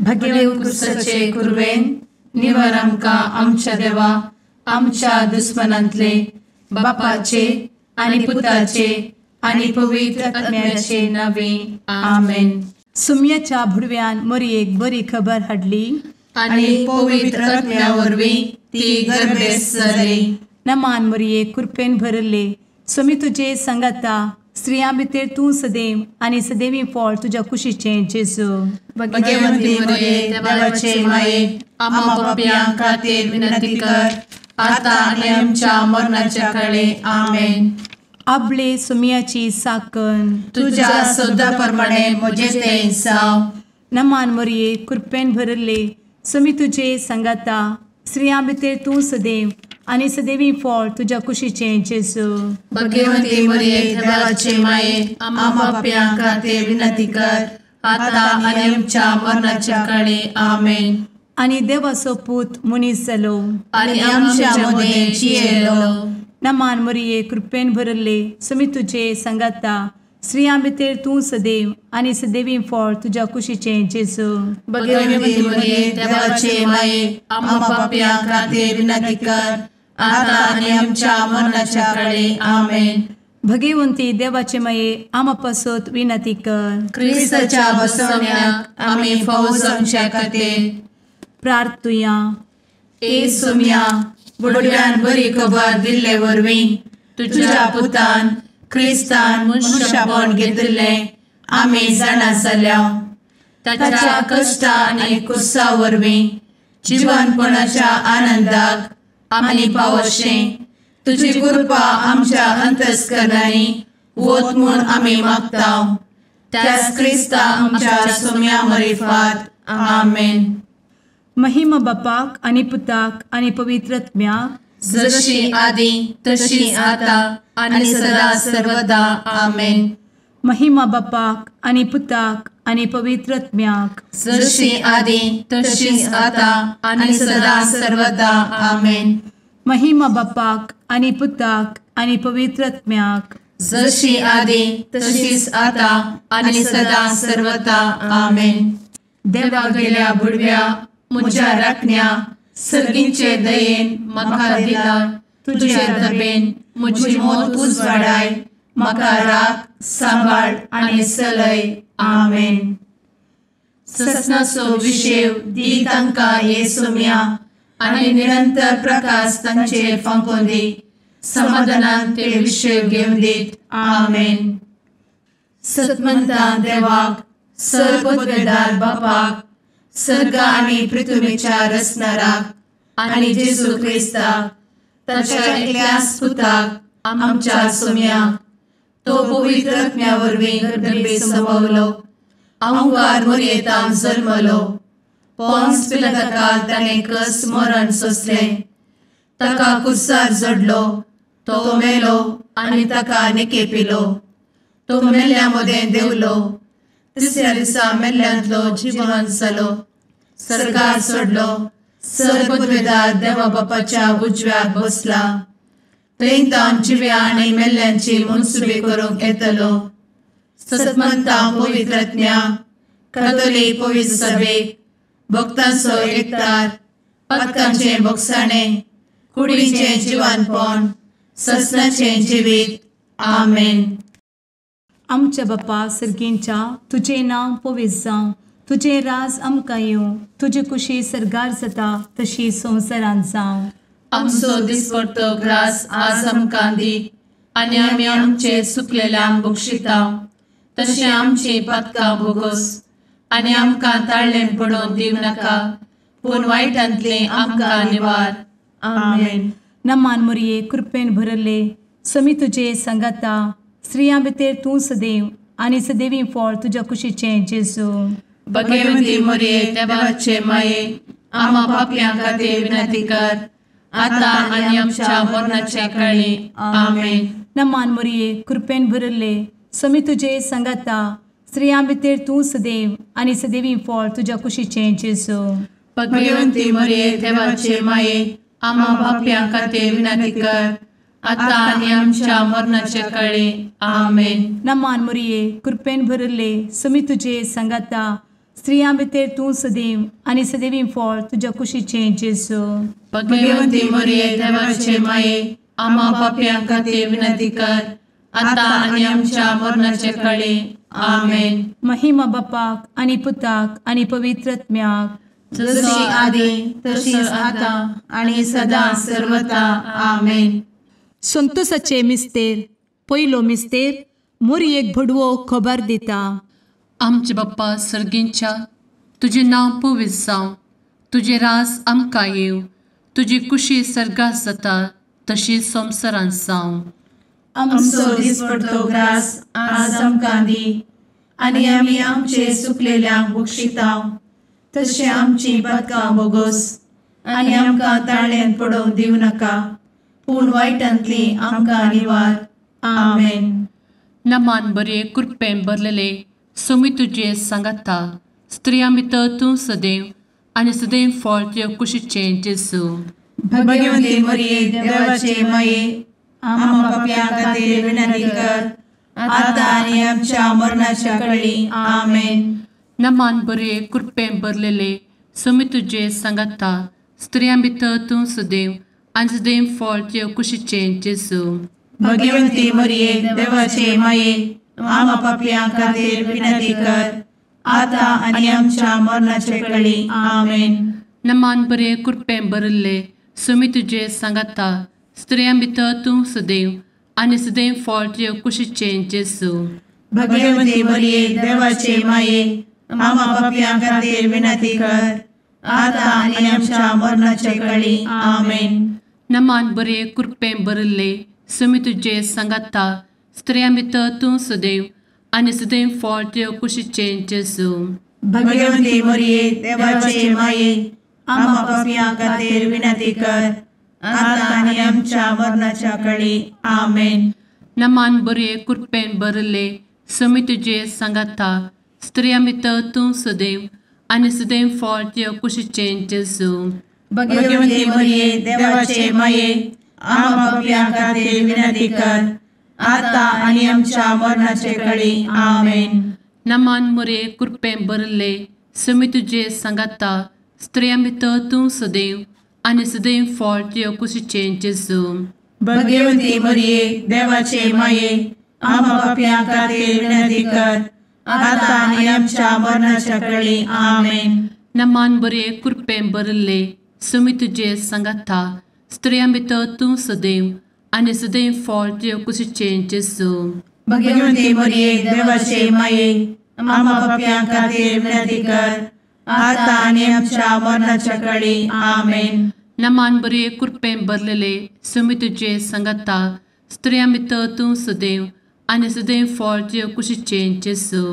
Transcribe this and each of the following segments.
भगेव कुरवेन निवर आमकां आमच्या देवा आमच्या दुस्मनांतले बापाचे आनी पुताचे आनी पवित्र आत्म्याचे नावे आमेन. सुम्याच्या भुडव्यान मोरयेक बरी खबर हाडली आनी पवित्र आत्म्या वरवीं ती गर्भेस्त जाली. नमान मोरये, कृपेन भरले, स्वामी तुजे संगाता, स्त्रियां भितर तूं सदैव आनी सदैवी फळ तुज्या कुशीचें जेजू. भगवंती मोरये, देवाचे माये, आम्हा पापयां खातीर विनंती कर आता आनी आमच्या मरणाच्या काळे. आमेन. आपले सुम्याची साकन तुज्या सदा प्रमाणे म्हजें तें जावं. नमान मोरये, कृपेन भरले, स्वामी तुजे संगाता, स्त्रियां भितर तूं सदैव आनी सदैवी फळ तुज्या कुशीचें जेजू. भगवंती मोरये, देवाचे माये, आम्हा पापयां खातीर विनंती कर आता आनी आमच्या मरणाच्या काळे. आमेन. आनी देवाचो पूत मनीस जालो आनी आमच्या मदें जियेलो. नमान मोरये, कृपेन भरले, स्वामी तुजे संगाता, स्त्रियां भितर तूं सदैव आनी सदैवी फळ तुज्या कुशीचें जेजू. भगवंती मोरये, देवाचे माये, आम्हा पापयां खातीर विनंती कर आता आनी आमच्या मरणाच्या काळे. आमेन. भगवंती देवाचे माये, आम्हा पासत विनंती कर. क्रिस्ताच्या बसवण्याक आमी फावो जावच्या खातीर प्रार्थुया. ए सुम्या, बुडव्यान बरी खबर दिल्ले वरवीं तुज्या पुतान क्रिस्तान मनशापण घेतिल्लें आमी जाणा जाल्या. ताच्या कश्टा आनी कुसा वरवीं जिवनपणाच्या आनंदाक आमी पावशें तुजी कृपा आमच्या अंतस्करणांनी वत म्हूण आमी मागता. त्याच क्रिस्ता आमच्या सुम्या मरिफात. आमेन. महिमा बापाक आनी पुताक आनी पवित्र आत्म्याक, जशी आदी तशी आता आनी सदा सर्वदा. आमेन. महिमा बापाक आनी पुताक आनी पवित्र आत्म्याक, जशी आदी तशी आता आनी सदा सर्वदा. आमेन. महिमा बापाक आनी पुताक आनी पवित्र आत्म्याक, जशी आदी तशीच आता आनी सदा सर्वदा. आमेन. देवा गेल्या बुडव्या म्हज्या राखण्या सर्गींचे दयेन म्हाका दिला तुजे दबेन म्हजी मोत उजवाडाय, म्हाका राख सांबाळ आनी चलय. आमेन. ससनाचो विशेव दी तांकां हे सुम्या आनी निरंतर प्रकाश तांचेर फांकोवन दी, समाधानान ते विशेव घेवन दीत. आमेन. सतमंता देवाक, सर्वपदवेदार बापाक, सर्ग आनी पृथ्वीच्या रचणाराक आनी जेजू क्रिस्ताक ताच्या एकल्याच पुताक आमच्या सुम्याक, तो पवित्र आत्म्या वरवीं गर्भे संभवलो, अहंकार मोरयेतान जल्मलो, पोन्स पिलाताकाल ताणें कस मरण सोंसलें, ताका कुर्सार जडलो, तो मेलो आनी ताका निकेपिलो, तो मेल्ल्या मदें देंवलो, तिसऱ्या दिसा मेल्ल्यांतलो जिवन जालो, सर्गार सोडलो, सर्वपदवेदार देवा बापाच्या उजव्याक बसला, थंय तावन जिव्या आनी मेल्ल्यांची मनसुबी करूंक येतलो. सतमंता पवित्र आत्म्या, कातोलीक पवित्र सभेक, भक्तांचो एकतार, पातकांचें भोगसाणें, कुडीचें जिवानपण, ससनाचें जिवीत. आमेन. आमच्या बापा सर्गींच्या, तुजें नांव पवित्र जावं, तुजें राज आमकां येवं, तुजी कुशी सर्गार जाता तशी संवसारांत जावं. आमचो दिसपडतो ग्रास आज आमकां दी आनी आमी आमचे सुकलेल्यांक बक्षिता तशें आमची पातकां भोगोस आनी आमकां ताळ्ळें पडोवन दिवं नाका, पूण वायटांतलें आमकां निवार. आमेन. नमान मोरये, कृपेन भरले, स्वामी तुजे संगाता, स्त्रियां भितर तूं सदैव आनी सदैवी फळ तुज्या कुशीचें जेजू. भगवंती मोरये, देवाचे माये, आम्हा पापयां खातीर विनंती कर आता आनी आमच्या मरणाच्या काळी. आमेन. नमान मोरये, कृपेन भरले, स्वामी तुजे संगाता, स्त्रियां भितर तूं सदैव आनी सदैवी फळ तुज्या कुशीचें जेजू. भगवंती मोरये, देवाचे माये, आम्हा पापयां खातीर विनंती कर आता आनी आमच्या मरणाच्या काळी. आमेन. नमान मोरये, कृपेन भरले, स्वामी तुजे संगाता, स्त्रियां भितर तूं सदैव आनी सदैवी फळ तुज्या कुशीचें जेजू। भगवंती मरिये देवाचे माये आम्हा पाप्यां खातीर विनंती कर आतां आनी आमच्या मरणाचे काळी। आमेन। महिमा बापाक आनी पुताक आनी पवित्र आत्म्याक, जशी आदी तशीच आतां आनी सदां सर्वता। आमेन। संतोषाचे मिस्तेर पयलो मिस्तेर मोरयेक भडवो खबर दिता। आमचे बाप्पा सर्गींच्या तुजें नांव पवित्र जावं, तुजें राज आमकां येवं, तुजी कुशी सर्गात जाता तशी संवसारांत जावं। आमचो दिसपडतो ग्रास आज आमकां दी आनी आमी आमचे चुकलेल्यांक बक्षिता तशें आमची पातकां बोगोस आनी आमकां ताळ्यांत पडोवंक दिवं नाका, पूण वायटांतली आमकां निवार। आमेन। नमान बरे कृपेन भरलेले सोमी तुजे सांगाता, स्त्रियां भितर तूं सदैव आनी सदैव फळ तुज्या कुशीचें जेजू। भगवंती मरिये देवाचे माये आम्हा पाप्यां खातीर विनंती कर आतां आनी आमच्या मरणाच्या काळी। आमेन। नमान बरे कृपेन भरलेले सोमी तुजे सांगाता, स्त्रियां भितर तूं सदैव आनी सदैव फळ तुज्या कुशीचें जेजू। भगवंती मरिये देवाचे माये आम्हा पाप्यां खातीर विनंती कर आतां आनी आमच्या मरणाच्या काळी। आमेन। नमान बरे कृपेन भरलेले सोमी तुजे सांगाता, स्त्रियां भितर तूं सदैव आनी सदैव फळ तुज्या कुशीचें जेजू। भगवंती मरिये देवाचे माये आम्हा पाप्यां खातीर विनंती कर आतां आनी आमच्या मरणाच्या काळी। आमेन। नमान बरे कृपेन भरलेले सोमी तुजे सांगाता, स्त्रियां भितर तूं सदैव आनी सदैव फळ तुज्या कुशीचें जेजू। भगवंती मरिये देवाचे माये आम्हा पाप्यां खातीर विनंती कर आतां आनी आमच्या मरणाच्या काळी। आमेन। नमान बरे कृपेन भरलेले सोमी तुजे सांगाता, स्त्रियां भितर तूं सदैव आनी सदैव फळ तुज्या कुशीचें जेजू। भगवंती मरिये देवाचे माये आम्हा पाप्यां खातीर विनंती कर आतां आनी आमच्या मरणाचे काळी। आमेन। नमान मरिये कृपेन भरलेले सोमी तुजे सांगाता, स्त्रियां भितर तूं सदैव आनी सदैव फळ तुज्या कुशीचें जेजू। भगवंती मरिये देवाचे माये आम्हा पाप्यां खातीर विनंती कर आतां आनी आमच्या मरणाच्या काळी। आमेन। नमान बरे कृपेन भरलेले सोमी तुजे सांगाता, स्त्रियां भितर तूं सदैव आनी सदैव फळ तुज्या कुशीचें जेजू। भगवंती मरिये देवाचे माये आम्हा पाप्यां खातीर विनंती कर आतां आनी आमच्या मरणाच्या काळी। आमेन। नमान बरे कृपेन भरलेले सोमी तुजे सांगाता, स्त्रियां भितर तूं सदैव आनी सदैव फळ तुज्या कुशीचें जेजू।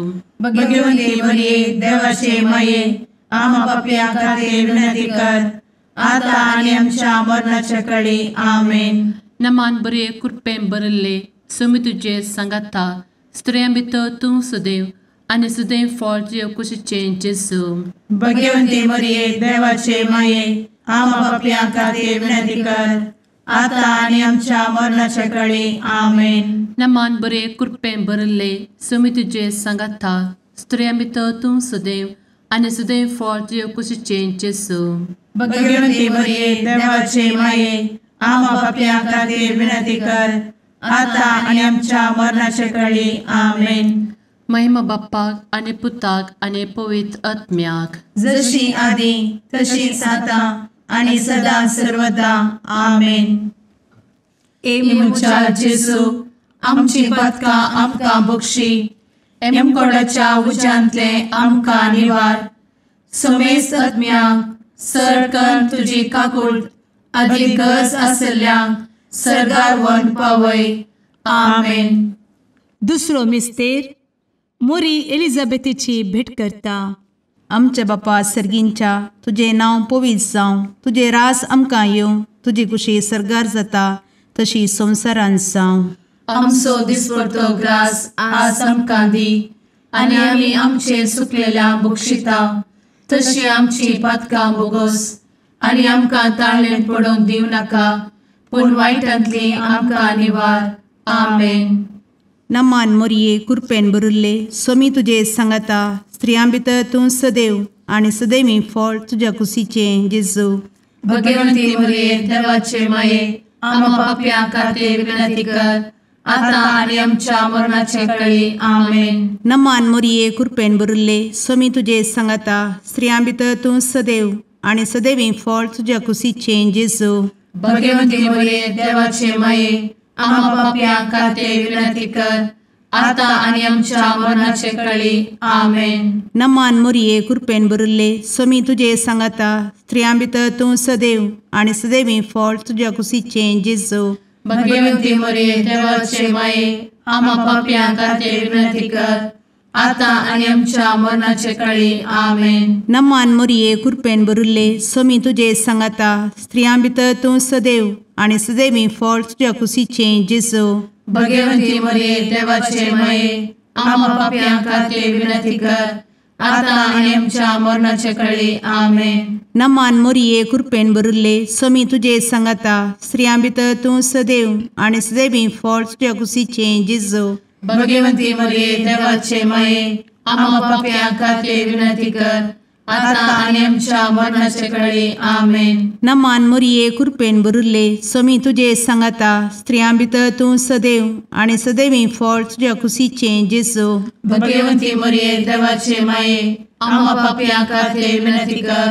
भगवंती मरिये देवाचे माये आम्हा पाप्यां खातीर विनंती कर आतां आनी आमच्या मरणाच्या काळी। आमेन। नमान बरे कृपेन भरलेले सोमी तुजे सांगाता, स्त्रियां भितर तूं सदैव आनी सदैव फळ तुज्या कुशीचें जेजू। भगवंती मरिये देवाचे माये आम्हा पाप्यां खातीर विनंती कर आतां आनी आमच्या मरणाच्या काळी। आमेन। नमान बरे कृपेन भरलेले सोमी तुजे सांगाता, स्त्रियां भितर तूं सदैव आनी सदैव फळ तुज्या कुशीचें जेजू। भगवंती मरिये देवाचे माये आम्हा पाप्यां खातीर विनंती कर आतां आनी आमच्या मरणाच्या काळी। आमेन। महिमा बाप्पाक आनी पुताक आनी पवित्र आत्म्याक, जशी आदी तशीच आतां आनी सदां सर्वदा। आमेन। ए म्हज्या जेजू आमची पातकां आमकां बक्षी, एमकोडाच्या उज्यांतले आमकां निवार, समेस्त आत्म्यांक सर कर तुजी काकूट आदी गरज आसल्ल्यांक सर्गार व्हरून पावय। आमेन। दुसरो मिस्तेर मोरी एलिझाबेथीची भेट करता। आमच्या बापा सर्गींच्या तुजें नांव पवित्र जावं, तुजें रास आमकां येवं, तुजी कुशी सर्गार जाता तशी संवसारांत जावं। आमचो दिसपडतो ग्रास आज आमकां दी आनी आमी आमचे चुकलेल्यांक बक्षिता तशी आमची पातकां बोगोस आनी आमकां ताळ्ळेंत पडोवंक दिवं नाका, पूण वायटांतली आमकां निवार। आमेन। नमान मोरये कृपेन भरिल्ले स्वामी तुजे सांगाता, स्त्रियां भितर तूं सदैव आनी सदैवी फळ तुज्या कुशीचें जेजू। भगवंती मरिये देवाचे माये आम्हा पाप्यां खातीर विनंती कर आता आनी आमच्या मरणाचे वेळी। आमेन। नमान मोरये कृपेन भरिल्ले स्वामी तुजे सांगाता स्त्रियां भितर तूं सदैव आनी सदैवी फळ तुज्या कुशीचें जेजू। भगवंती मरिये देवाचे माये आम्हा पाप्यां खातीर विनंती कर आता आनी आमच्या मरणाचे वेळी। आमेन। नमान मोरये कृपेन भरिल्ले स्वामी तुजे सांगाता स्त्रियां भितर तूं सदैव आनी सदैवी फळ तुज्या कुशीचें जेजू। भगवंती मरिये देवाचे माये आम्हा पाप्यां खातीर विनंती कर आता आनी आमच्या मरणाचे वेळी। आमेन। नमान मोरये कृपेन भरिल्ले स्वामी तुजे सांगाता स्त्रियां भितर तूं सदैव आनी सदैवी फळ तुज्या कुशीचें जेजू। भगवंती मरिये देवाचे माये आम्हा पाप्यां खातीर विनंती कर आता आनी आमच्या मरणाचे वेळी। आमेन। नमान मोरये कृपेन भरिल्ले स्वामी तुजे सांगाता स्त्रियां भितर तूं सदैव आनी सदैवी फळ तुज्या कुशीचें जेजू। भगवंती मरिये देवाचे माये आम्हा पाप्यां खातीर विनंती कर आता आनी आमच्या मरणाचे वेळी। आमेन। नमान मोरये कृपेन भरिल्ले स्वामी तुजे सांगाता स्त्रियां भितर तूं सदैव आनी सदैवी फळ तुज्या कुशीचें जेजू। भगवंती मरिये देवाचे माये आम्हा पाप्यां खातीर विनंती कर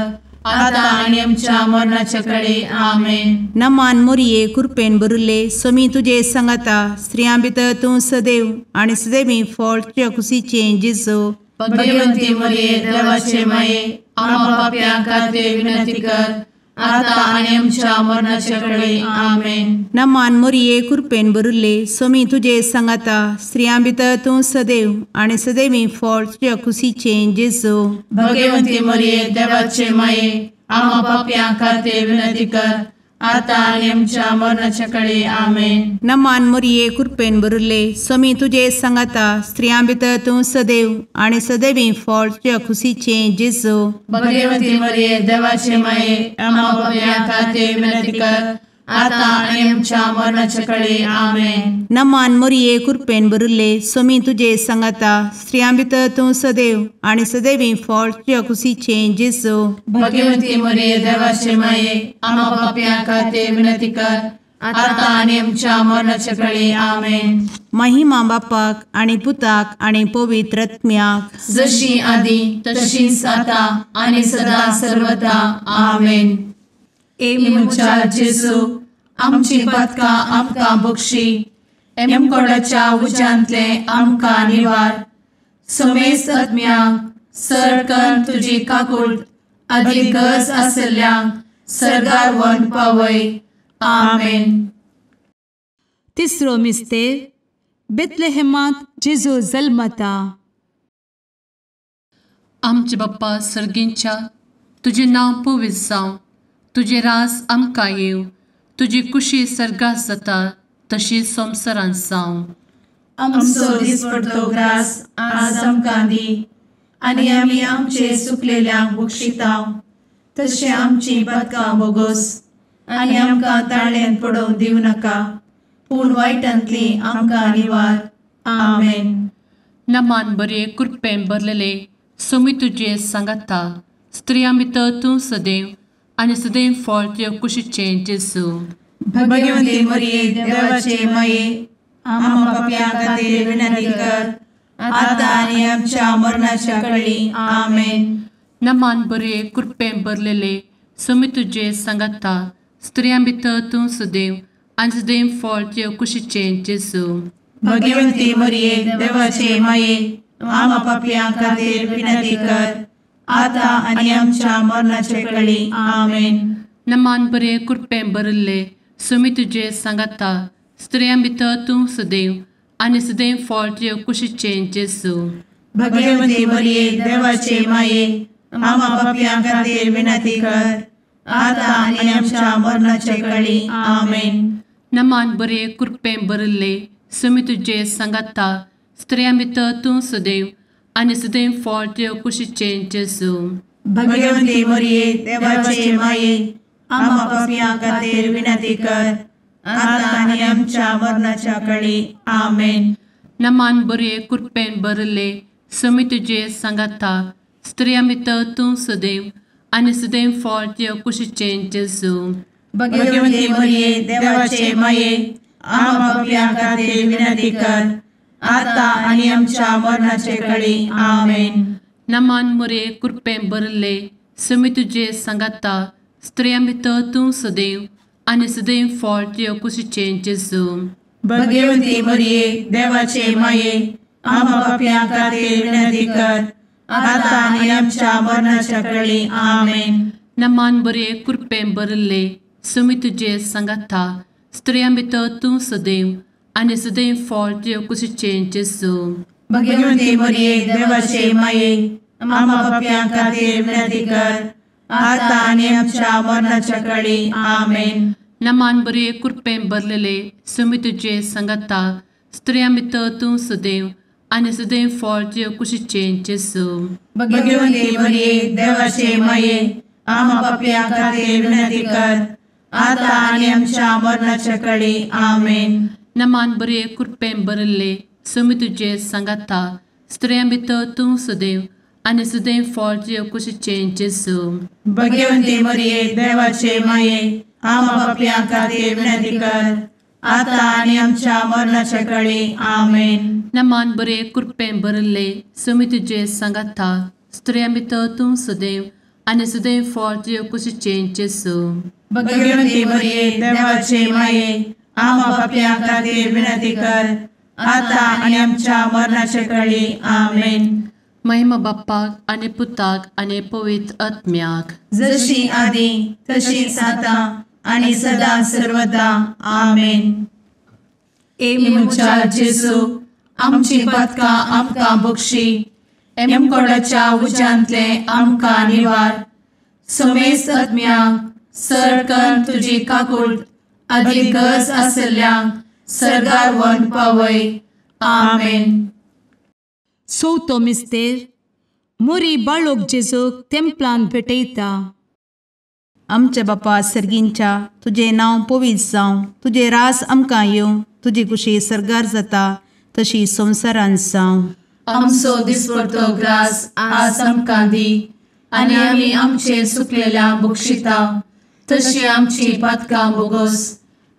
आता आनी आमच्या मरणाचे वेळी। आमेन। नमान मोरये कृपेन भरिल्ले स्वामी तुजे सांगाता स्त्रियां भितर तूं सदैव आनी सदैवी फळ तुज्या कुशीचें जेजू। भगवंती मरिये देवाचे माये आम्हा पाप्यां खातीर विनंती कर आता आनी आमच्या मरणाचे वेळी। आमेन। नमान मोरये कृपेन भरिल्ले स्वामी तुजे सांगाता स्त्रियां भितर तूं सदैव आनी सदैवी फळ तुज्या कुशीचें जेजू। भगवंती मरिये देवाचे माये आम्हा पाप्यां खातीर विनंती कर आता आनी आमच्या मरणाचे वेळी। आमेन। नमान मोरये कृपेन भरिल्ले स्वामी तुजे सांगाता स्त्रियां भितर तूं सदैव आनी सदैवी फळ तुज्या कुशीचें जेजू। भगवंती मरिये देवाचे माये आम्हा पाप्यां खातीर विनंती कर आता आनी आमच्या मरणाचे वेळी। आमेन। नमान मोरये कृपेन भरिल्ले स्वामी तुजे सांगाता स्त्रियां भितर तूं सदैव आनी सदैवी फळ तुज्या कुशीचें जेजू। भगवंती मरिये देवाचे माये आम्हा पाप्यां खातीर विनंती कर आता आनी आमच्या मरणाचे वेळी। आमेन। महिमा बापाक आनी पुताक आनी पवित्र आत्म्याक, जशी आदी तशीच आता आनी सदा सर्वदा। आमेन। ए म्हज्या जेजू आमची पातकां आमकां बक्षी, एमकोडाच्या उज्यांतले आमकां निवार, समेस्त आत्म्यांक सरकन तुजी काकूट आदी गरज आसल्ल्यांक सर्गार व्हरून पावय। आमेन। तिसरो मिस्तेर बेथलेहेमांत जेजू जल्मता। आमचे बाप्पा सर्गींच्या तुजें नांव पवित्र जावं, तुजें राज आमकां येवं, तुजी कुशी सर्गात जाता तशी संवसारांत जावं। आमचो दिसपडतो ग्रास आज आमकां दी आनी आमी आमचे सुकलेल्यांक बक्षिता तशें आमची पातकां बोगोस आनी आमकां ताळ्यान पडोवंक दिवं नाका, पूण वायटांतली आमकां निवार। आमेन। नमान बरे कृपेन भरलेले स्वामी तुजे सांगाता स्त्रियां भितर तूं सदैव आनी सदैव फळ तुज्या कुशीचें जेजू। भगवंती मरिये देवाचे माये आम्हा पाप्यां खातीर विनंती कर आता आनी आमच्या मरणाच्या वेळी। आमेन। नमान बरे कृपेन भरलेले स्वामी तुजे सांगाता स्त्रियां भितर तूं सदैव आनी सदैव फळ तुज्या कुशीचें जेजू। भगवंती मरिये देवाचे माये आम्हा पाप्यां खातीर विनंती कर आता आनी आमच्या मरणाचे वेळी। आमेन। नमान बरे कृपेन भरिल्ले स्वामी तुजे सांगाता स्त्रियां भितर तूं सदैव आनी सदैव फळ तुज्या कुशीचें जेजू। भगवंती मरिये देवाचे माये आम्हा पाप्यां खातीर विनंती कर आता आनी आमच्या मरणाचे वेळी। आमेन। नमान बरे कृपेन भरिल्ले स्वामी तुजे सांगाता स्त्रियां भितर तूं सदैव आनी सदैव फळ तुज्या कुशीचें जेजू। भगवंती मरिये देवाचे माये आम्हा पाप्यां खातीर विनंती कर आता आनी आमच्या मरणाच्या वेळी। आमेन। नमान बरे कृपेन भरिल्ले समी तुजे सांगाता स्त्रियां भितर तूं सदैव आनी सदैव फळ तुज्या कुशीचें जेजू. भगवती मरिये देवाचे माये आम्हा पाप्यां खातीर विनंती कर आता आनी आमच्या मरणाचे कळी. आमेन. नमान मोरये कृपेन भरिल्ले समी तुजे सांगाता स्त्रियां भितर तूं सदैव आनी सदैव फळ तुज्या कुशीचें जेजू. भगवती मरिये देवाचे माये आम्हा पाप्यां खातीर विनंती कर आता आनी आमच्या मरणाच्या कळी. आमेन. नमान बरे कृपेन भरिल्ले समी तुजे सांगाता स्त्रियां भितर तूं सदैव आनी सदैव फळ तुज्या कुशीचें जेजू. भगवती मरिये देवाचे माये आम्हा पाप्यां खातीर विनंती कर आता आनी आमच्या मरणाच्या कळी. आमेन. नमान बरे कृपेन भरिल्ले समी तुजे सांगाता स्त्रियां भितर तूं सदैव आनी सदैव फळ तुज्या कुशीचें जेजू. भगवती मरिये देवाचे माये आम्हा पाप्यां खातीर विनंती कर आता आनी आमच्या मरणाच्या कळी. आमेन. नमान बरे कृपेन भरिल्ले समी तुजे सांगाता स्त्रियां भितर तूं सदैव आनी सदैव फळ तुज्या कुशीचें जेजू. भगवती मरिये देवाचे माये आम्हा पाप्यां खातीर विनंती कर आता आनी आमच्या मरणाच्या कळी. आमेन. नमान बरे कृपेन भरिल्ले समी तुजे सांगाता स्त्रियां भितर तूं सदैव आनी सदैव फळ तुज्या कुशीचें जेजू. भगवती मरिये देवाचे माये आम्हा पाप्यां खातीर विनंती कर आता आनी आमच्या मरणाच्या कळी. आमेन. महिमा बाप्पाक आनी पुताक आनी पवित्र आत्म्याक, जशी आदी तशीच आता आनी सदा सर्वदा. आमेन. ए म्हज्या जेजू आमची पातकां आमकां बक्षी, एमकोडाच्या उज्यांतले आमकां निवार, समेस्त आत्म्यांक सरकन तुजी काकूट आदी गरज आसल्ल्यांक सर्गार व्हरून पावय. आमेन. चवथो मिस्तेर मोरी बाळोक जेजूक तेंपलान भेटयता. आमच्या बापा सर्गींच्या तुजें नांव पवित्र जावं, तुजें राज आमकां येवं, तुजी कुशी सर्गार जाता तशी संवसारांत जावं. आमचो दिसपडतो ग्रास आज आमकां दी आनी आमी आमचे सुकलेल्या बक्षिता तशी आमची पातकां बोगोस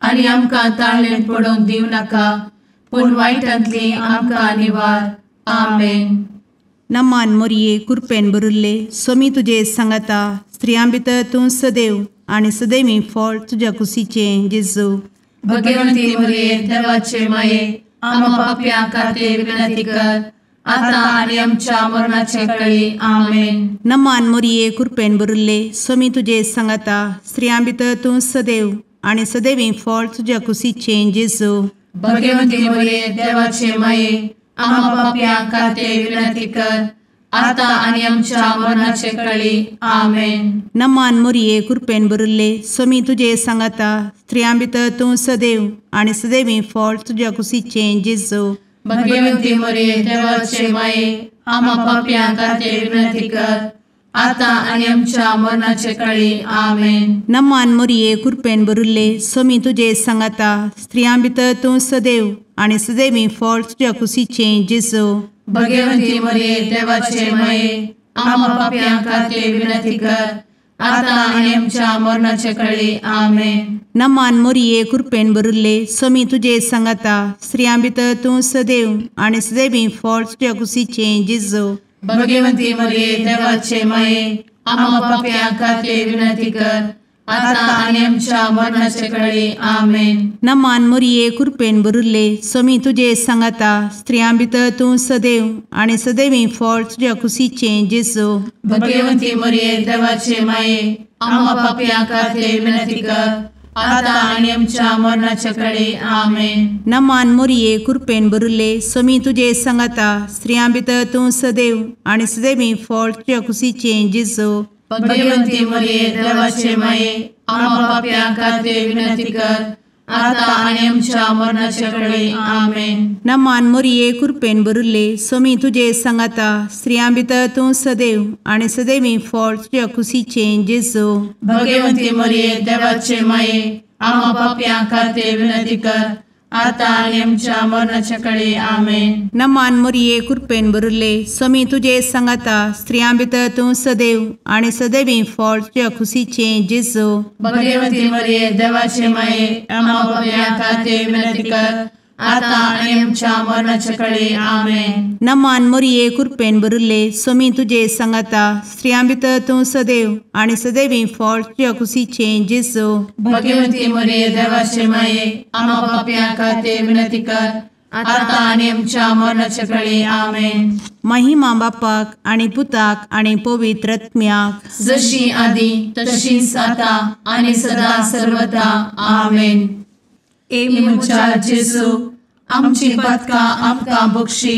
आनी आमकां ताळेन पडोवंक दिवं नाका पूण वायटांतली आमकां निवार. आमेन. नमान मोरये कृपेन भरिल्ले स्वामी तुजे सांगाता स्त्रियां भितर तूं सदैव आनी सदैवी फळ तुज्या कुशीचें जेजू. भगवंती मोरये देवाचे माये आम्हा पाप्यां खातीर विनंती कर आता आनी आमच्या मरणाचे कळी. आमेन. नमान मोरये कृपेन भरिल्ले स्वामी तुजे सांगाता स्त्रियां भितर तूं सदैव आनी सदैवी फळ तुज्या कुशीचें जेजू. भगवंती मोरये देवाचे माये आम्हा पाप्यां खातीर विनंती कर आता आनी आमच्या मरणाचे कळी. आमेन. नमान मोरये कृपेन भरिल्ले स्वामी तुजे सांगाता स्त्रियां भितर तूं सदैव आनी सदैवी फळ तुज्या कुशीचें जेजू. भगवंती मोरये देवाचे माये आम्हा पाप्यां खातीर विनंती कर आता आनी आमच्या मरणाचे कळी. आमेन. नमान मोरये कृपेन भरिल्ले स्वामी तुजे सांगाता स्त्रियां भितर तूं सदैव आनी सदैवी फळ तुज्या कुशीचें जेजू. भगवंती मोरये देवाचे माये आम्हा पाप्यां खातीर विनंती कर आता आनी आमच्या मरणाचे कळी. आमेन. नमान मोरये कृपेन भरिल्ले स्वामी तुजे सांगाता स्त्रियां भितर तूं सदैव आनी सदैवी फळ तुज्या कुशीचें जेजू. भगवंती मोरये देवाचे माये आम्हा पाप्यां खातीर विनंती कर आता आनी आमच्या मरणाचे कळी. आमेन. नमान मोरये कृपेन भरिल्ले स्वामी तुजे सांगाता स्त्रियां भितर तूं सदैव आनी सदैवी फळ तुज्या कुशीचें जेजू. भगवंती मोरये देवाचे माये आम्हा पाप्यां खातीर विनंती कर आता आनी आमच्या मरणाचे कळी. आमेन. नमान मोरये कृपेन भरिल्ले स्वामी तुजे सांगाता स्त्रियां भितर तूं सदैव आनी सदैवी फळ तुज्या कुशीचें जेजू. भगवंती मोरये देवाचे माये आम्हा पाप्यां खातीर विनंती कर आता आनी आमच्या मरणाचे कळी. आमेन. नमान मोरये कृपेन भरिल्ले स्वामी तुजे सांगाता स्त्रियां भितर तूं सदैव आनी सदैवी फळ तुज्या कुशीचें जेजू. भगवंती मोरये देवाचे माये आम्हा पाप्यां खातीर विनंती कर आतां आनी आमच्या मरणाच्या कळे. आमेन. नमान मोरये कृपेन भरिल्ले, स्वामी तुजे सांगाता, स्त्रियां भितर तूं सदैव आनी सदैवी फळ तुज्या खुशीचें जेजू. भगवती मरिये देवाचे माये, आम्हा पाप्यां खातीर विनंती कर, आतां आनी आमच्या मरणाच्या कळे. आमेन. नमान मोरये कृपेन भरिल्ले, स्वामी तुजे सांगाता, स्त्रियां भितर तूं सदैव आनी सदैवी फळ तुज्या खुशीचें जेजू. भगवती मरिये देवाचे माये, आम्हा पाप्यां खातीर विनंती कर, आतां आनी आमच्या मरणाच्या कळे. आमेन. महिमा बापाक आनी पुताक आनी पवित्र आत्म्याक, जशी आदी तशीच आतां आनी सदा सर्वदा. आमेन. ए म्हज्या जेजू, आमची पातकां आमकां बक्षी,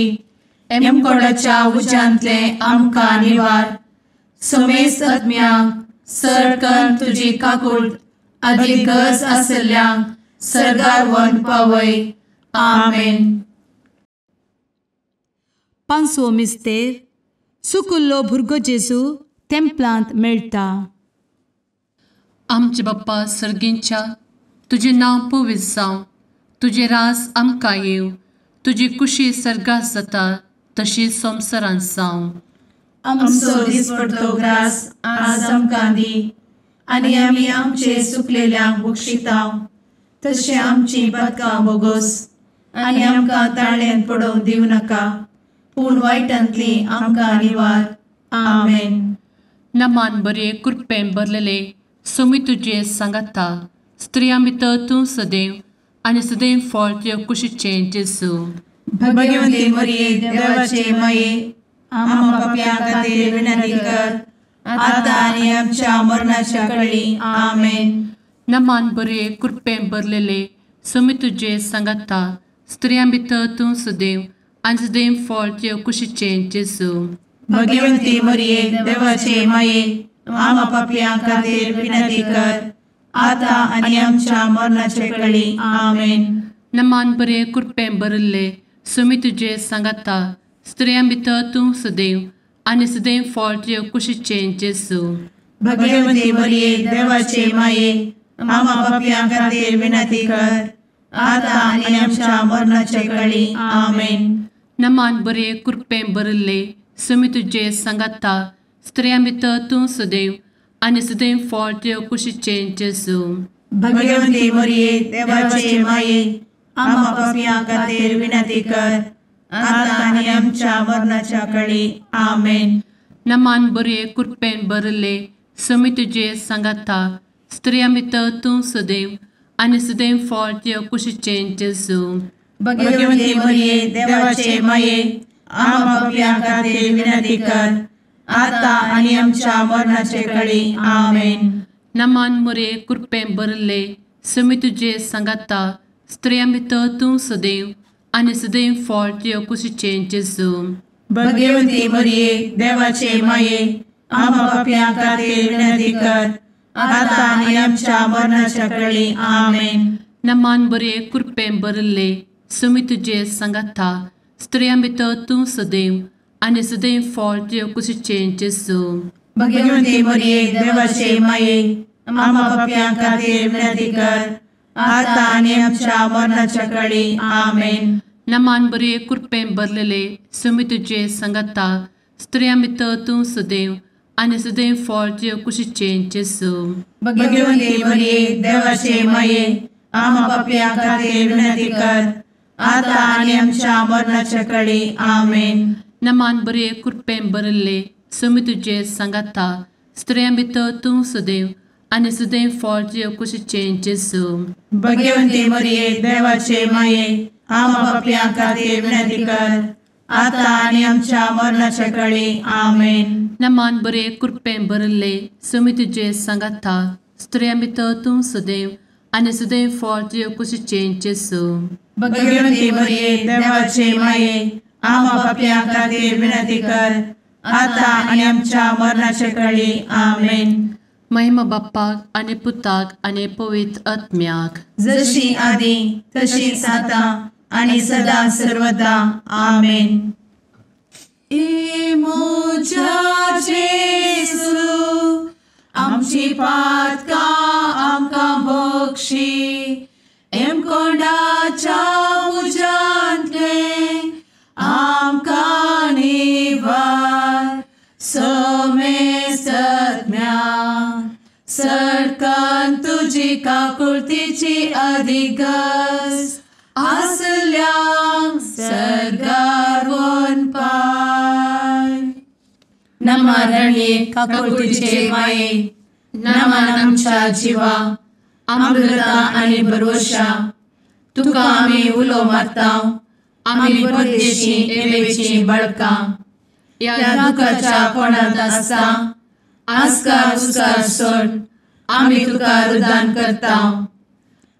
एमकोडाच्या उज्यांतले आमकां निवार, समेस्त आत्म्यांक सरकन तुजी काकूट आदी गरज आशिल्ल्यांक सर्गार व्हरून पावय. आमेन. पांचवो मिस्तेर, सुकुल्लो भुरगो जेजू तेंपलांत मेळटा. आमचे बाप्पा सर्गींच्या, तुजें नांव पवित्र जावं, तुजें राज आमकां येवं, तुजी कुशी सर्गात जाता तशी संवसारांत जावं. आमचो दिसपडतो ग्रास आज आमकां दी, आनी आमी आमचे सुकलेल्यांक बक्षिता तशें आमची पातकां बोगोस, आनी आमकां ताळ्यांत पडोवंक दिवं नाका, पूण वायटांतली आमकां निवार. आमेन. नमान बरे कृपेन भरलेले, स्वामी तुजे सांगाता, स्त्रियां भितर तूं सदैव आनी सदैव फळ तुज्या कुशीचें जेजू. भगवती मरिये देवाचे माये, आम्हा पाप्यां खातीर विनंती कर, आतां आनी आमच्या मरणाच्या कळी. आमेन. नमान बरे कृपेन भरलेले, स्वामी तुजे सांगाता, स्त्रियां भितर तूं सदैव आनी सदैव फळ तुज्या कुशीचें जेजू. भगवती मरिये देवाचे माये, आम्हा पाप्यां खातीर विनंती कर, आतां आनी आमच्या मरणाचे कळी. आमेन. नमान बरे कृपेन भरिल्ले, स्वामी तुजे सांगाता, स्त्रियां भितर तूं सदैव आनी सदैव फळ तुज्या कुशीचें जेजू. भगवती मरिये देवाचे माये, आम्हा पाप्यां खातीर विनंती कर, आतां आनी आमच्या मरणाचे कळी. आमेन. नमान बरे कृपेन भरिल्ले, स्वामी तुजे सांगाता, स्त्रियां भितर तूं सदैव आनी सदैव फळ तुज्या कुशीचें जेजू. भगवती मरिये देवाचे माये, आम्हा पाप्यां खातीर विनंती कर, आतां आनी आमच्या मरणाच्या कळी. आमेन. नमान बरे कृपेन भरिल्ले, स्वामी तुजे सांगाता, स्त्रियां भितर तूं सदैव आनी सदैव फळ तुज्या कुशीचें जेजू. भगवती मरिये देवाचे माये, आम्हा पाप्यां खातीर विनंती कर, आतां आनी आमच्या मरणाचे कळी. आमेन. नमान मरिये कृपेन भरिल्ले, स्वामी तुजे सांगाता, स्त्रियां भितर तूं सदैव आनी सदैव फळ तुज्या कुशीचें जेजू. भगवती मरिये देवाचे माये, आम्हा पाप्यां खातीर विनंती कर, आतां आनी आमच्या मरणाच्या कळी. आमेन. नमान बरे कृपेन भरिल्ले, स्वामी तुजे सांगाता, स्त्रियां भितर तूं सदैव आनी सदैव फळ तुज्या कुशीचें जेजू. भगवती मरिये देवाचे माये, आम्हा पाप्यां खातीर विनंती कर, आतां आनी आमच्या मरणाच्या कळी. आमेन. नमान बरे कृपेन भरलेले, स्वामी तुजे सांगाता, स्त्रियां भितर तूं सदैव आनी सदैव फळ तुज्या कुशीचें जेजू. भगवती मरिये देवाचे माये, आम्हा पाप्यां खातीर विनंती कर, आतां आनी आमच्या मरणाच्या कळी. आमेन. नमान बरे कृपेन भरिल्ले, स्वामी तुजे सांगाता, स्त्रियां भितर तूं सदैव आनी सदैव फळ तुज्या कुशीचें जेजू. भगवती मरिये देवाचे माये, आम्हा पाप्यां खातीर विनंती कर, आतां आनी आमच्या मरणाच्या कळी. आमेन. नमान बरे कृपेन भरिल्ले, स्वामी तुजे सांगाता, स्त्रियां भितर तूं सदैव आनी सदैव फळ तुज्या कुशीचें जेजू. भगवती मरिये देवाचे माये, आम्हा पाप्यां खातीर विनंती कर, आतां आनी आमच्या मरणाच्या कळी. आमेन. महिमा बाप्पाक आनी पुताक आनी पवित्र आत्म्याक, जशी आदी तशीच आतां आनी सदा सर्वदा. आमेन. ए म्हज्या जेजू, आमची पातकां आमकां बक्षी, एमकोंडाच्या तुजी काकुळतीची अधिगस आसल्यांक सर्गार वनपाय. नमा रणये काकुळतीचे माये, नमन आमच्या जिवा, अमृता आनी भरवशा, तुका आमी उलो मारता, आमी परदेशी एवेची बळकां, ह्या दुखाच्या कोणांत आसता आस्कार उस्कार सोड आमी तुका रुदान करता.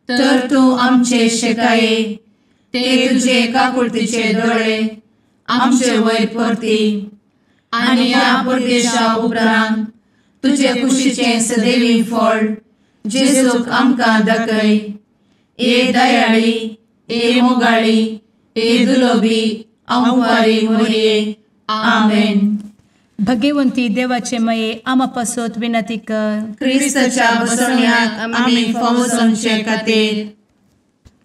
तर तूं आमचे शेकाये ते तुजे काकुळतीचे दोळे आमचे वयर परती आनी ह्या परदेशा उपरांत तुजे कुशीचें सदैवी फळ जेजूक आमकां दाखय. ए दयाळी, ए मोगाळी, ए दुलोबी अंवारी मोरये. आमेन. भगवंती देवाचे मये आमा पासत विनंती कर. क्रिस्ताच्या बसवण्याक आमी फावो जावचे खातीर.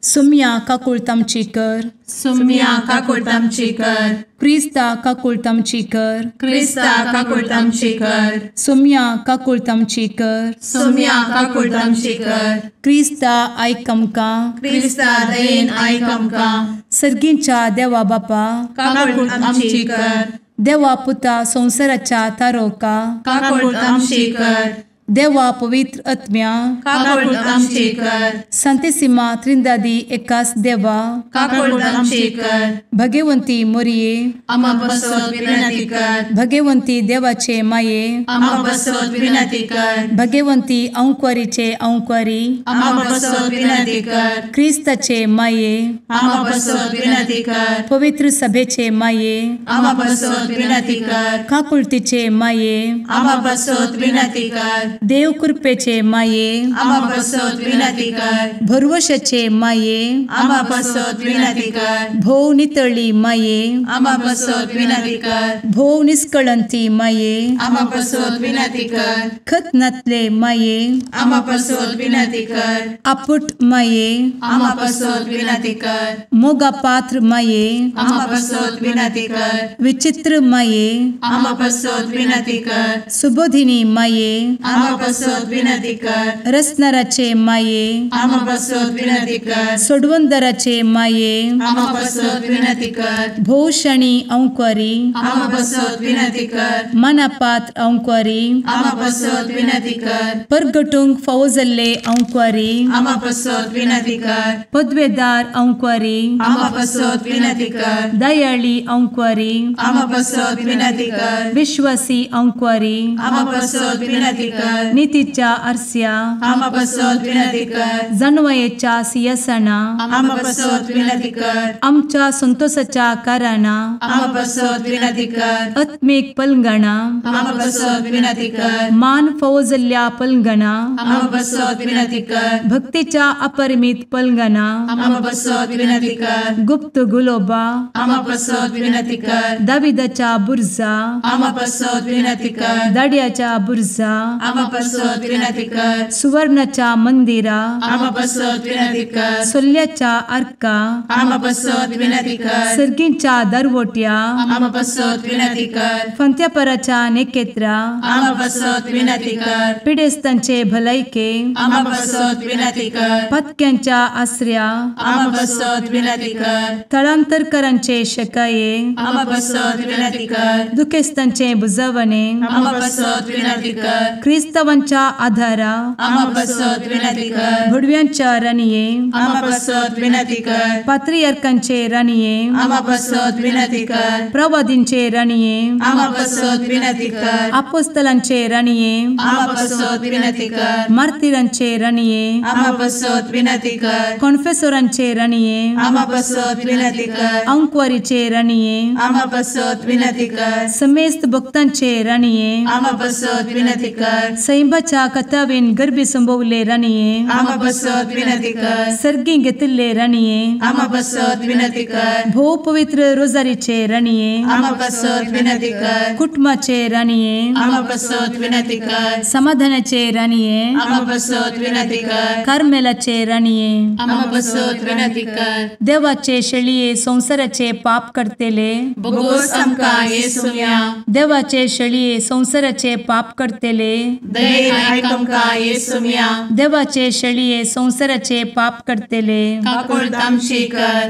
सुम्या काकुळत आमची कर. सुम्या काकुळत आमची कर. क्रिस्ता काकुळत आमची कर. क्रिस्ता काकुळत आमची कर. सुम्या काकुळत आमची कर. सुम्या काकुळत आमची कर. क्रिस्ता आयक आमकां. क्रिस्ता दयेन आयक आमकां. सर्गींच्या देवा बापा काकुळत आमची कर. देवा पुता संवसाराच्या तारोका काकुळत आमची कर. देवा पवित्र आत्म्या काकुळत आमची कर. संतेसिमा त्रिंदादी एकास देवा काकुळत आमची कर. भगवंती मोरये आमा पासत विनंती कर. भगवंती देवाचे माये आमा पासत विनंती कर. भगवंती अंकुरीचे अंकुरी आमा पासत विनंती कर. क्रिस्ताचे माये आमा पासत विनंती कर. पवित्र सभेचे माये आमा पासत विनंती कर. काकुळतीचे माये आमा पासत विनंती कर. देव कृपेचे माये आमा पासत विनंती कर. भरवशाचे माये आमा पासत विनंती कर. भोव नितळी माये आमा पासत विनंती कर. भोव निष्कळंती माये आमा पासत विनंती कर. खत नातले माये आमा पासत विनंती कर. आपुट माये आमा पासत विनंती कर. मोगा पात्र माये आमा पासत विनंती कर. विचित्र माये आमा पासत विनंती कर. सुबोधिनी माये आमा पासत विनंती कर. रसनाराचे माये आमा पासत विनंती कर. सोडवंदराचे माये आमा पासत विनंती कर. भोवशणी अंकुरी आमा पासत विनंती कर. मनापात्र अंकुरी आमा पासत विनंती कर. परगटूंक फावो जाल्ले अंकुरी आमा पासत विनंती कर. पदवेदार अंकुरी आमा पासत विनंती कर. दयाळी अंकुरी आमा पासत विनंती कर. विश्वासी अंकुरी आमा पासत विनंती कर. नितीच्या आरस्या आमा पासत विनंती कर. जानवयेच्या सिंहासना आमा पासत विनंती कर. आमच्या संतोषाच्या कारणा आमा पासत विनंती कर. आत्मीक पलंगणा आमा पासत विनंती कर. मान फावो जाल्ल्या पलंगणा आमा पासत विनंती कर. भक्तीच्या अपरिमित पलंगणा आमा पासत विनंती कर. गुप्त गुलोबा आमा पासत विनंती कर. दाविदाच्या बुर्जा आमा पासत विनंती कर. दाड्याच्या बुर्जा आमा पासत विनंती कर. सुवर्णाच्या मंदिरा आमा पासत विनंती कर. सोल्ल्याच्या आर्का आमा पासत विनंती कर. सर्गींच्या दरवट्या आमा पासत विनंती कर. फंत्यापराच्या नेकेत्रा आमा पासत विनंती कर. पिडेस्तांचे भलायके आमा पासत विनंती कर. पत्क्यांच्या आसऱ्या आमा पासत विनंती कर. थळांतरकरांचे शकाये आमा पासत विनंती कर. दुखेस्तांचे बुजवणे आमा पासत विनंती कर. क्रिस्तावांच्या आधारा आमा पासत विनंती कर. भुडव्यांच्या राणये आमा पासत विनंती कर. पात्रियार्कांचे राणये आमा पासत विनंती कर. प्रवादींचे राणये आमा पासत विनंती कर. आपोस्तलांचे राणये आमा पासत विनंती कर. मार्तिरांचे राणये आमा पासत विनंती कर. कॉन्फेसोरांचे राणये आमा पासत विनंती कर. अंकुवारीचे राणये आमा पासत विनंती कर. समेस्त भक्तांचे राणये आमा पासत विनंती कर. सैंबाच्या कथावेन गर्भी संभवले राणये आमा पासत विनंती कर. सर्गी घेतिल्ले राणये आमा पासत विनंती कर. भोव पवित्र रोजारीचे राणये आमा पासत विनंती कर. कुटुंबाचे राणये आमा पासत विनंती कर. समाधानाचे राणये आमा पासत विनंती कर. कार्मेलाचे राणये आमा पासत विनंती कर. देवाचे शेळये संवसाराचे पाप करतेले बोगोस आमकां येसुम्या देवाचे शेळये संवसाराचे पाप करतेले दयेन आयक आमकां येसुम्या। देवाचे शेळये संवसाराचे पाप करतले काकुळट आमची कर।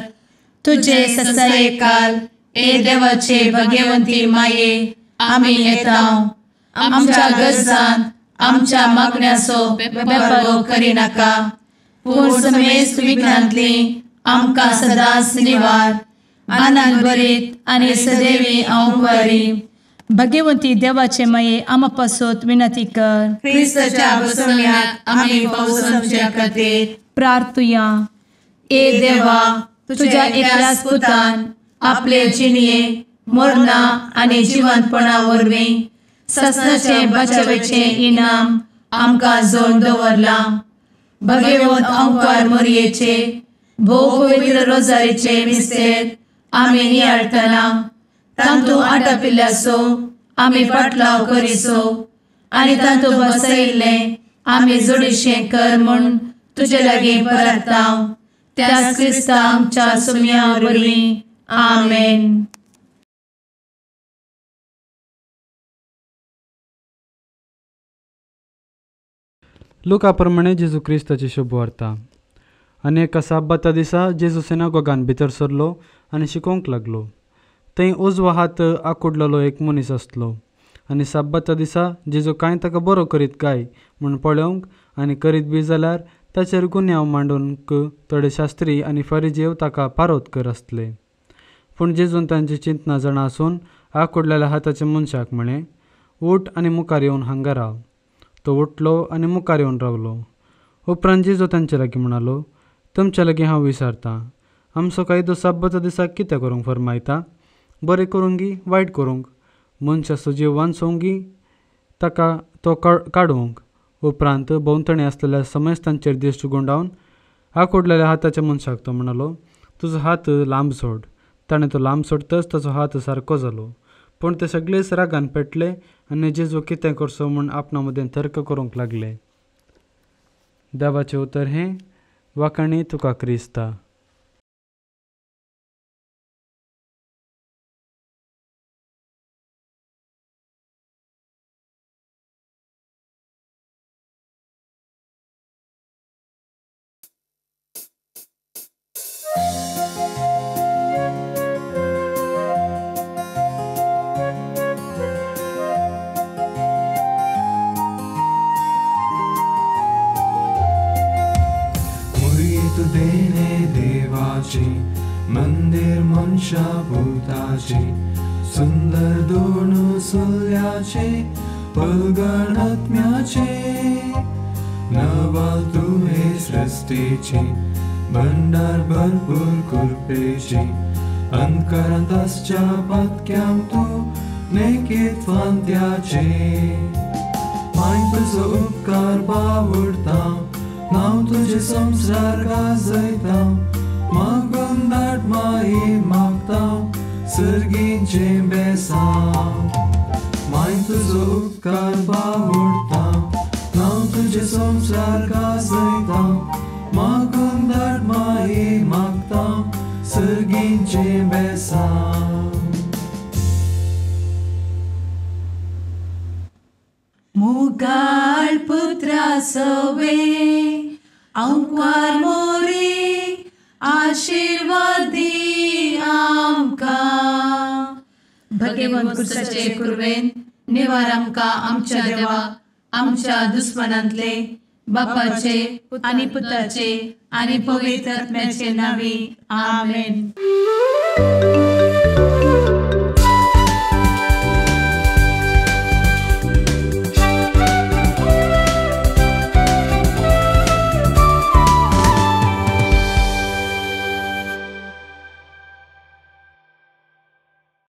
तुजे ससायेकाल ए देवाचे भगवंती माये आमी येता आमच्या गरजान आमच्या मागण्याचो बेपर्वो करिनाका पूण समेस्त विघ्नांतली आमकां सदांच निवार। आनंद भरीत आनी सदैवी अंवकारी भगवंती देवाचे माये आमा पासत विनंती कर। क्रिस्ताच्या बसवण्याक आमी पावसाच्या खातीर प्रार्थुया। ए देवा तुझ्या एकल्याच पुतान आपले जिणये मरणा आनी जिवंतपणा वरवीं ससनाचे बचावेचे इनाम आमकां जोडून दवरलां। भगवंत अंकार मोरयेचे भोव पवित्र रोजारीचे मिस्तेर आमी नियाळटना तांतू आटापिल्ल्याचो आमी पाटलाव करिसो आनी तांतू बसयिल्लें आमी जोडीशें कर म्हूण तुजे लागीं परता त्याच क्रिस्ता आमच्या सुम्या वरवीं आमेन। लुका प्रमाणे जेजू क्रिस्ताची शुभवार्ता। आनी एका साब्बाता दिसा जेजू सिनागोगान भितर सरलो आनी शिकोवंक लागलो। थंय उजवो हात आकुडलेलो एक मनीस आसलो आनी साब्बाता दिसा जेजू कांय ताका बरो करीत काय म्हूण पळोवंक आनी करीत बी जाल्यार ताचेर गुन्यांव मांडूंक थोडे शास्त्री आनी फरिजेव ताका पारोत कर आसले। पूण जेजून तांची चिंतना जाणा आसून आकुडलेल्या हाताच्या मनशाक म्हळें, उठ आनी मुखार येवन हांगा राव। तो उठलो आनी मुखार येवन रावलो। उपरांत जेजू तांचे लागीं म्हणालो, तुमच्या लागीं हांव विचारतां, आमचो कायदो साब्बाता दिसाक कितें करूंक फर्मायता? बरें करूंक वायट करूंक? मनशाचो जीव वांचोवंक ताका तो काडूंक? उपरांत भोंवतणी आसलेल्या समस्तांचेर दिश्ट गुंडावन आकुडलेल्या हाताच्या मनशाक तो म्हणालो, तुजो हात लांब सोड। ताणें तो लांब सोडतच ताचो हात सारको जालो। पूण ते सगळेच रागान पेटले आनी जेजू कितें करचो म्हूण आपणा मदें तर्क करूंक लागले। देवाचें उतर हें वाखाणी तुका क्रिस्ता। मंदिर मनशा भूताचे सुंदर दोन सुल्याचे पलगणात्म्याचे नवाल तुहे सृष्टीचे भंडार भरपूर कृपेचे अंतकरांत आसच्या पातक्यांक तूं नेकीत फांत्याचे माय तुजो उपकार बावडता नांव तुजें संवसार गाजयता मागून धाड माई मागता सर्गीचें बेसांव माय तुजो उपकार बावडता नांव तुजें संवसार गाजयता मागून धाड माई मागता सर्गीचें बेसांव। मुगाळ पुत्रा सवे अंकार मोरी आशीर्वादी आमकां। भगवंत क्रिस्ताचे कुरवेन निवार आमकां आमच्या देवा आमच्या दुस्मनांतले बापाचे आनी पुताचे आनी पवित्र आत्म्याचे नांवी आमेन।